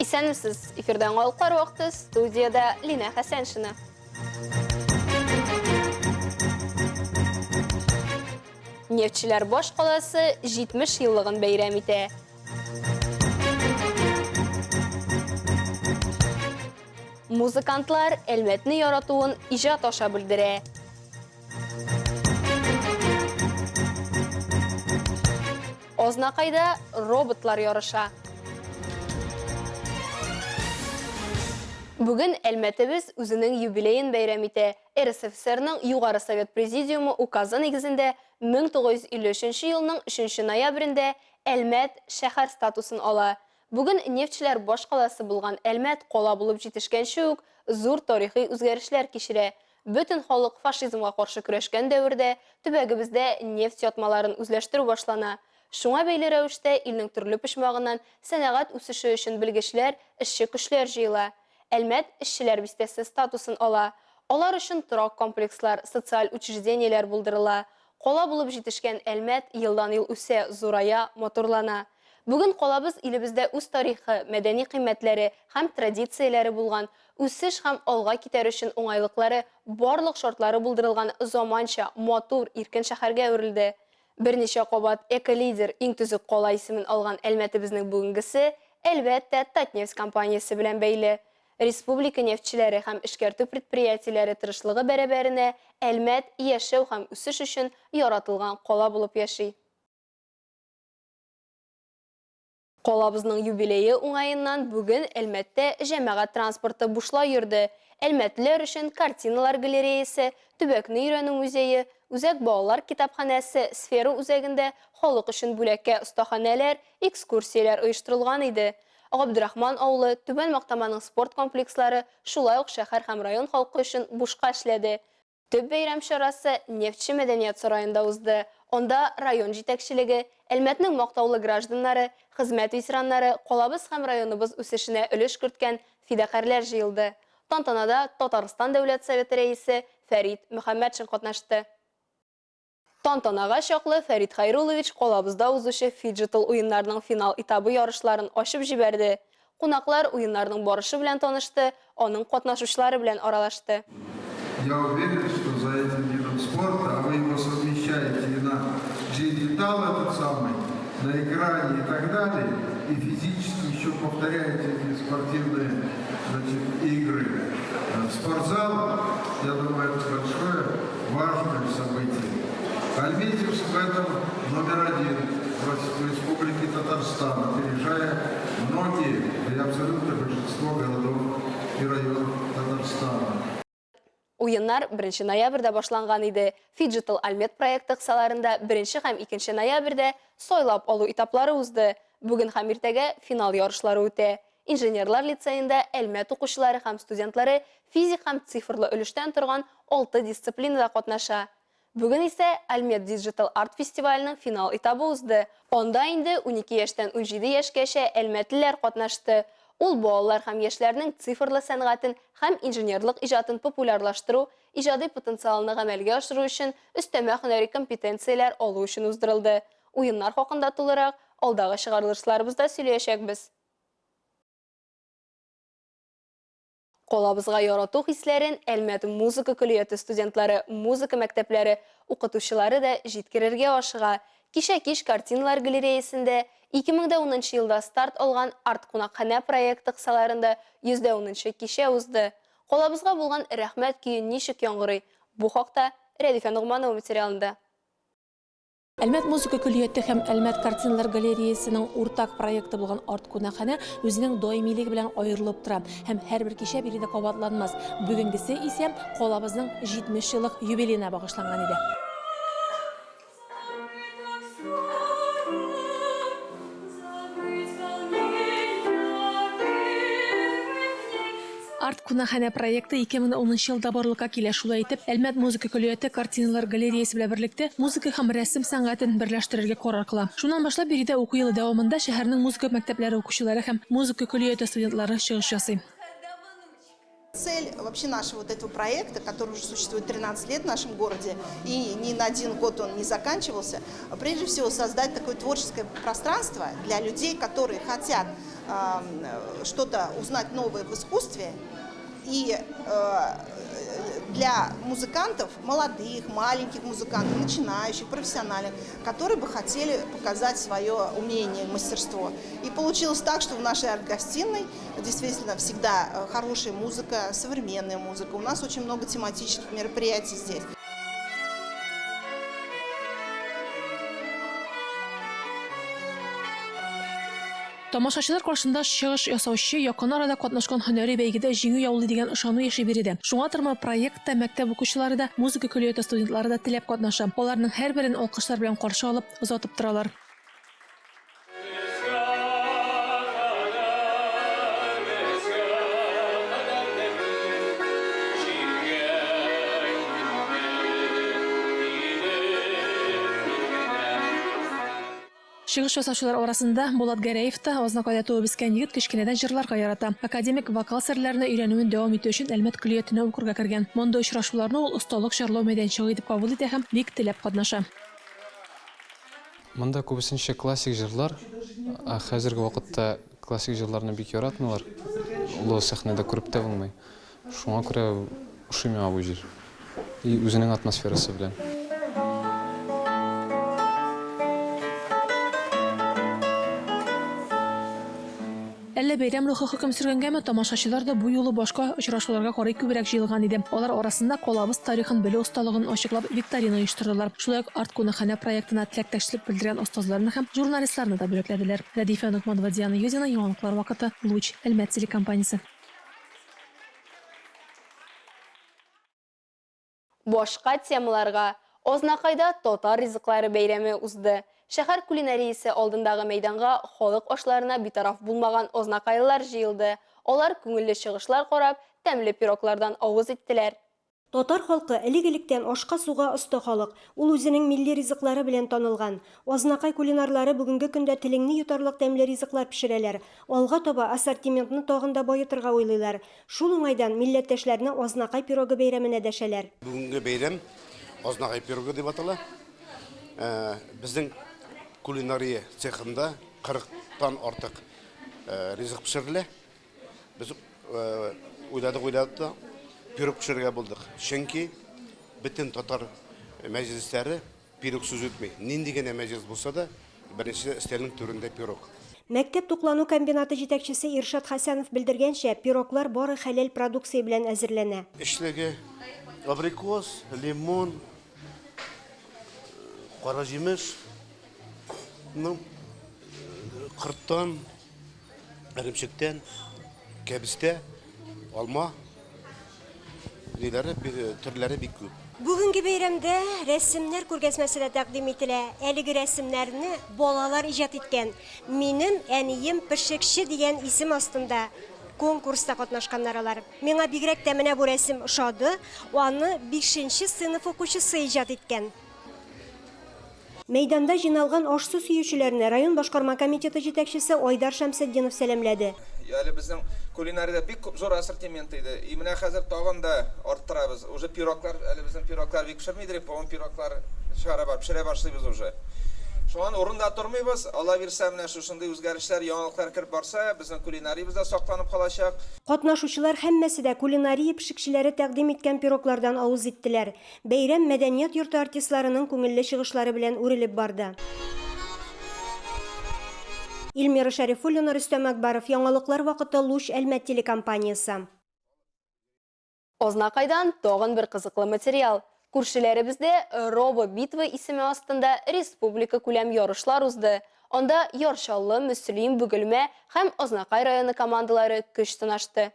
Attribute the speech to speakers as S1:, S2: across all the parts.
S1: Исәнмесез! Эфирда яңалыклар вакыты, студиядә Линә Хәсәншина. Нефтьчеләр баш каласы 70 еллыгын бәйрәм итә. Музыкантлар Әлмәтне яратуын иҗат аша белдерә. Азнакайда роботлар ярыша. Бүген Әлмәтебез үзенең юбилеен бәйрәм итә. РСФСРның Югары Совет Президиумы указы нигезендә 1953 елның 3 ноябрендә Әлмәт шәһәр статусын ала. Бүген нефтьчеләр башкаласы булган Әлмәт кала булып җитешкәнче үк зур тарихи үзгәрешләр кичерә. Бөтен халык фашизмга каршы көрәшкән дәвердә төбәгебездә нефть ятмаларын үзләштерү башлана. Шуңа бәйле рәвештә илнең төрле почмагыннан сәнәгать үсеше өчен белгечләр, эшче көчләр җыела. Әлмәт эшчеләр бистәсе статусын ала. Алар өчен торак комплекслар, социаль учреждениеләр булдырыла. Кала булып җитешкән Әлмәт елдан-ел үсә, зурая, матурлана. Бүген калабыз илебездә үз тарихы, мәдәни кыйммәтләре һәм традицияләре булган, үсеш һәм алга китәр өчен уңайлыклары, барлык шартлары булдырылган заманча, матур, иркен шәһәргә әверелде. Берничә кабат Эко-лидер, иң төзек кала исемен алган Әлмәтебезнең бүгенгесе, әлбәттә, Татнефть компаниясе белән бәйле. Республика нефтьчеләре һәм эшкәртү предприятиеләре тырышлыгы бәрабәренә Әлмәт яшәү һәм үсеш өчен яратылган кала булып яши. Калабызның юбилее уңаеннан бүген Әлмәттә җәмәгать транспорты бушлай йөрде. Әлмәтлеләр өчен картиналар галереясе, төбәкне өйрәнү музее, үзәк балалар китапханәсе, Сфера үзәгендә халык өчен бүләккә остаханәләр, экскурсияләр оештырылган иде. Габдрахман авылы, Түбән Мактаманың спорт комплекслары шулай ук шәһәр һәм район халкы өчен бушка эшләде. Төп бәйрәм чарасы Нефтьче мәдәният сараенда узды. Анда район җитәкчелеге, Әлмәтнең мактаулы гражданнары, хезмәт ветераннары, калабыз һәм районыбыз үсешенә өлеш керткән фидакарьләр җыелды. Тантанада Татарстан Дәүләт Советы Рәисе Фәрит Мөхәммәтшин катнашты. Тантанага чаклы Фәрит Хәйруллович калабызда узучы фиджитал уеннарның финал этабы ярышларын ачып җибәрде. Кунаклар уеннарның барышы белән танышты, аның катнашучылары белән аралашты.
S2: Я уверен, что за этим видом спорта, а вы его совмещаете и на джи-диджитал этот самый, на экране и так далее, и физически еще повторяете эти спортивные, значит, игры. Спортзал, я думаю, это большое, важное событие. Альметьевск в этом номер один в Республике Татарстан, опережая многие или абсолютное большинство городов и районов Татарстана.
S1: Уеннар беренче ноябрьдә башланган иде. Фиджитал Альмет проекты кысаларында беренче һәм икенче ноябрьдә сайлап алу этаплары узды. Бүген һәм иртәгә финал ярышлары үтә. Инженерлар лицеенда Әлмәт укучылары һәм студентлары физик һәм цифрлы өлештән торган алты дисциплинада катнаша. Бүген исә Альмет Digital Art фестиваленең финал этабы узды. Анда инде 12 яшьтән 17 яшькәчә әлмәтлеләр катнашты. Ул балалар һәм яшьләрнең цифрлы сәнгатен һәм инженерлык иҗатын популярлаштыру, иҗади потенциалны гамәлгә ашыру өчен өстәмә һөнәри компетенцияләр алу өчен уздырылды. Уеннар хакында тулырак алдагы чыгарылышларыбызда сөйләячәкбез. Калабызга ярату хисләрен Әлмәт музыка көллияте студентлары, музыка мәктәпләре укытучылары да җиткерергә ашыга. Кичә кич картиналар галереясендә 2010 нчы елда старт алган Арт-кунакханә проекты кысаларында 110 нчы кичә узды. Калабызга булган рәхмәт көе ничек яңгырый? Бу хакта Рәдифә Ногманова материалында.
S3: Әлмәт музыка көллияте һәм Әлмәт картиналар галереясының уртак проекты булган арт-кунакханә үзенең даимилеге белән аерылып тора һәм һәрбер кичә биредә кабатланмас. Бүгенгесе исә калабызның 70 еллык юбилеена багышланган иде. Арт кунакханә проекты 2010 нчы елда барлыкка килә. Шулай итеп, Әлмәт музыка көллияте картиналар галереясе белән берлектә музыка һәм рәсем сәнгатен берләштерергә карар кыла. Шуннан башлап биредә уку елы дәвамында шәһәрнең музыка мәктәпләре укучылары һәм музыка көллияте студентлары чыгыш ясый.
S4: Цель вообще нашего вот этого проекта, который уже существует 13 лет в нашем городе, и ни на один год он не заканчивался, прежде всего создать такое творческое пространство для людей, которые хотят что-то узнать новое в искусстве, и для музыкантов, молодых, маленьких музыкантов, начинающих, профессиональных, которые бы хотели показать свое умение, мастерство. И получилось так, что в нашей арт-гостиной действительно всегда хорошая музыка, современная музыка. У нас очень много тематических мероприятий здесь.
S3: Тамашачылар каршында чыгыш ясаучы якын арада катнашкан һөнәри бәйгедә җиңү яулый дигән ышану яши биредә. Шуңадырмы, проектта мәктәп укучылары да, музыка көллияте студентлары да теләп катнаша. Аларның һәрберен алкышлар белән каршы алып, озатып торалар. Чыгыш ясаучылар арасында Булат Гәрәев та. Азнакайда туып үскән егет кечкенәдән җырларга ярата. Академик вокал серләренә өйрәнүен дәвам итү өчен Әлмәт көллиятенә укырга кергән. Мондый очрашуларны ул осталык чарлау мәйданчыгы итеп кабул итә һәм бик теләп катнаша.
S5: Монда күбесенчә классик җырлар, ә хәзерге вакытта классик җырларны бик яратмыйлар, олы сәхнәдә күреп тә булмый. Шуңа күрә ошый миңа бу җир. И үзенең атмосферасы белән.
S3: Әллә бәйрәм рухы хөкем сөргәнгәме, тамашачылар да бу юлы башка очрашуларга карый күбрәк җыелган иде. Алар арасында калабыз тарихын белү осталыгын ачыклап викторина оештырдылар. Шулай ук Арт-кунакханә проектына теләктәшлек белдергән остазларны һәм журналистларны да бүләкләделәр. Рәдифә Ногманова, Диана Юдина, Яңалыклар вакыты, Луч, Әлмәт телекомпаниясе.
S1: Башка темаларга. Азнакайда татар ризыклары бәйрәме узды. Шәһәр кулинариясе алдындагы мәйданга халык ашларына битараф булмаган азнакайлылар җыелды. Алар күңелле чыгышлар карап, тәмле пироглардан авыз иттеләр.
S6: Татар халкы элек-электән ашка-суга оста халык. Ул үзенең милли ризыклары белән танылган. Азнакай кулинарлары бүгенге көндә телеңне йотарлык тәмле ризыклар пешерәләр. Алга таба ассортиментны тагын да баетырга уйлыйлар. Шул уңайдан милләттәшләрне Азнакай пирогы бәйрәменә дәшәләр.
S7: Бүгенге бәйрәм Азнакай пирогы дип атала. Безнең кулинария цехында 40-тан артык ризык пешерелә. Без уйладык-уйладык та пирог пешерергә булдык. Чөнки бөтен татар мәҗлесләре пирогсыз үтми. Нинди генә мәҗлес булса да, беренче өстәлнең түрендә пирог.
S6: Мәктәп туклану комбинаты җитәкчесе Иршат Хәсәнов белдергәнчә, пироглар бары хәләл продукция белән әзерләнә.
S7: Эчлеге абрикос, лимон, кара җимеш, ну, корттан, эремчектән, кәбестә, алма ниләре, төрләре бик күп.
S6: Бүгенге бәйрәмдә рәсемнәр күргәзмәсе дә тәкъдим ителә. Әлеге рәсемнәрне балалар иҗат иткән. Минем әнием пешекче дигән исем астында конкурста катнашканнар алар. Миңа бигрәк тә менә бу рәсем ошады. Аны 5 сыйныф укучысы иҗат иткән. Мәйданда җыйналган аш-су сөючеләрне район башкарма комитеты җитәкчесе Айдар Шәмсетдинов сәламләде.
S8: Әле безнең кулинариядә бик күп зур ассортимент иде. И менә хәзер тагын да арттырабыз. Уже пироглар, әле безнең пироглар бик пешермидер, по-моему, пироглар чыгара бар, пешерә башлыйбыз уже. Шуңа урында тормыйбыз. Алла бирсә, менә шушындый үзгәрешләр, яңалыклар кереп барса, безнең кулинариябез дә сакланып калачак.
S6: Катнашучылар һәммәсе дә кулинария пешекчеләре тәкъдим иткән пироглардан авыз иттеләр. Бәйрәм мәдәният йорты артистларының күңелле чыгышлары белән үрелеп барды. Эльмира Шәрифуллина, Рөстәм Акбаров, Яңалыклар вакыты, Луч, Әлмәт телекомпаниясе.
S1: Азнакайдан тагын бер кызыклы материал. Күршеләребездә Робо-битва исеме астында республика күләм ярышлар узды. Анда Яр Чаллы, Мөслим, Бөгелмә һәм Азнакай районы командалары көч сынашты.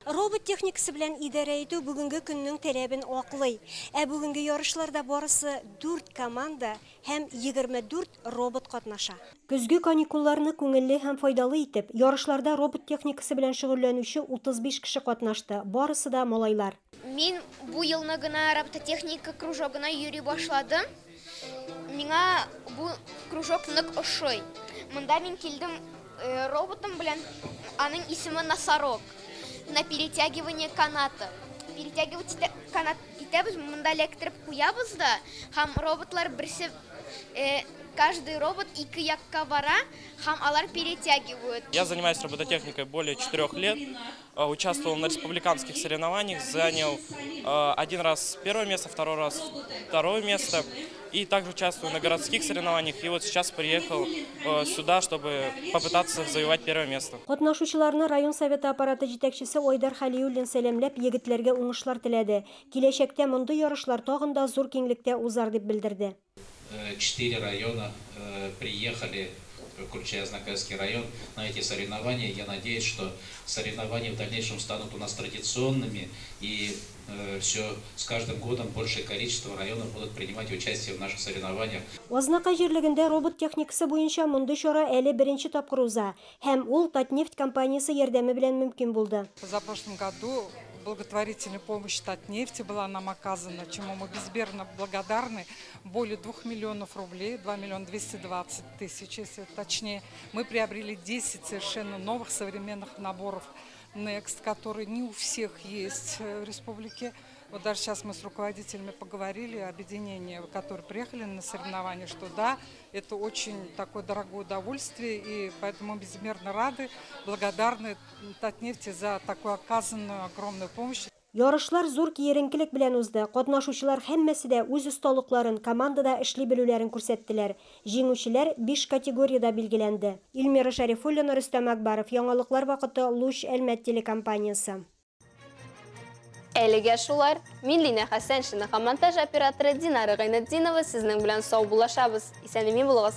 S6: Робот техникасы белән идарә итү бүгенге көннең таләбен аклый. Ә бүгенге ярышларда барысы 4 команда һәм 24 робот катнаша. Көзге каникулларны күңелле һәм файдалы итеп, ярышларда робот техникасы белән шөгыльләнүче 35 кеше катнашты. Барысы да малайлар.
S9: Мин бу елны гына робототехника кружогына йөри башладым. Миңа бу кружок нык ошый. Монда мин килдем роботым белән, аның исеме Носорог. На перетягивание каната. Перетягивать итә, канат итәбез, монда эләктереп куябыз да, һәм роботлар берсе, э, каждый робот ике якка бара, һәм алар перетягивают.
S10: Я занимаюсь робототехникой более 4 лет, участвовал на республиканских соревнованиях, занял один раз первое место, второй раз второе место. И также участвую на городских соревнованиях. И вот сейчас приехал сюда, чтобы попытаться завоевать первое место.
S6: Катнашучыларны район Советы аппараты җитәкчесе Айдар Хәлиуллин сәламләп, егетләргә уңышлар теләде. Киләчәктә мондый ярышлар тагын да зур киңлектә узар, дип белдерде.
S11: Четыре района приехали, включая Азнакаевский район, на эти соревнования. Я надеюсь, что соревнования в дальнейшем станут у нас традиционными и все с каждым годом большее количество районов будут принимать участие в наших соревнованиях.
S6: Азнакай җирлегендә робот техникасы буенча мондый чара әле беренче тапкыр уза һәм ул Татнефть компаниясе ярдәме белән мөмкин булды.
S12: В позапрошлом году благотворительная помощь Татнефти была нам оказана, чему мы безмерно благодарны. Более 2 миллионов рублей, 2 миллиона 220 тысяч, если точнее. Мы приобрели 10 совершенно новых современных наборов Next, которые не у всех есть в республике. Вот даже сейчас мы с руководителями поговорили, объединения, которые приехали на соревнования, что да, это очень такое дорогое удовольствие, и поэтому мы безмерно рады, благодарны Татнефти за такую оказанную огромную помощь.
S6: Ярышлар зур киеренкелек белән узды. Катнашучылар һәммәсе дә үз осталыкларын, командада эшли белүләрен күрсәттеләр. Җиңүчеләр биш категориядә билгеләнде. Илмира Шәрифуллина, Рөстәм Акбаров, Яңалыклар вакыты, Луч, Әлмәт телекомпаниясе.
S1: Әлегә шулар. Мин Линә Хәсәншина һәм монтаж операторы Динара Гайнетдинова сезнең белән саубуллашабыз. Исән-имин булыгыз.